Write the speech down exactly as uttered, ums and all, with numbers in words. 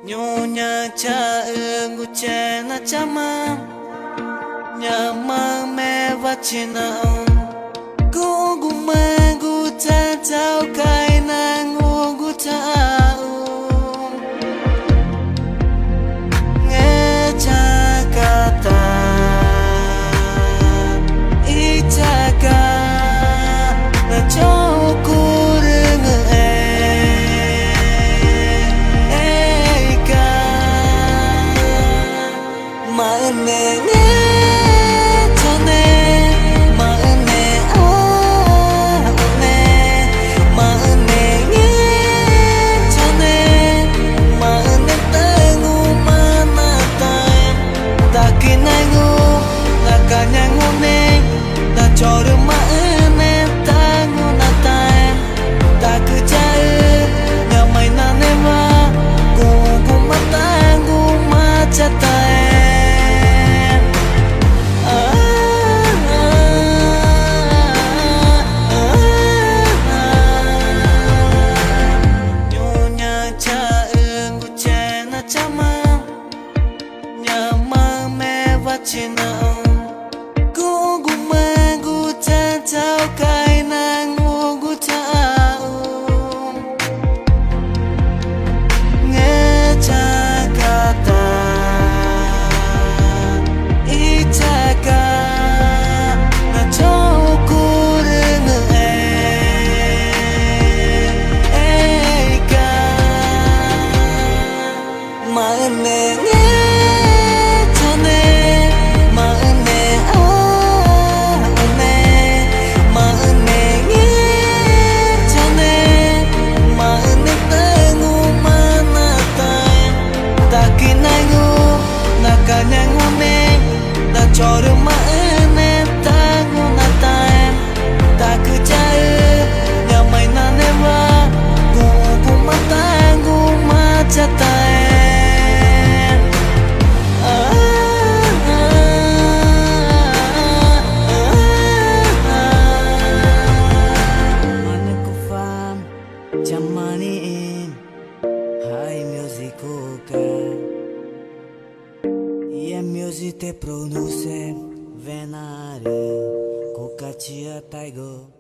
Ñuxãchaxü̃gu chena chama, ñamaxü̃mewa chinaxũ, guxü̃gumüxü̃gu chachaucae nangugutaxaxü̃. Ngechaca ta ichaca na chaucurüngü̃xẽẽ, ẽca. Maxü̃ne ngechaune, maxü̃ne ãũne, maxü̃ne ngechaune, maxü̃ne tanguma natae, tacü nangũ naca ñangune, na chorü maxü̃ne tanguma natae. Tacü chaxü ñamaxü̃ nanewa, guxü̃guma tanguma chatae. Ñuxãchaxü̃gu chena chama, ñamaxü̃mewa chinaxũ, guxü̃gumüxü̃gu chachaucae nangugutaxaxü̃. Ngechaca ta ichaca na chaucurüngü̃xẽẽ, ẽca. Maxü̃ne ngechaune, maxü̃ne ãũne, maxü̃ne ngechaune, maxü̃ne tanguma natae, tacü nangũ naca ñangune, na chorü maxü̃ne tanguma natae. Tacü chaxü ñamaxü̃ nanewa, guxü̃guma tanguma chatae. Manücufam chama nixĩ, Hi Music Cuca, Ian Music te produce, Venarü Cuca Chia Taigo.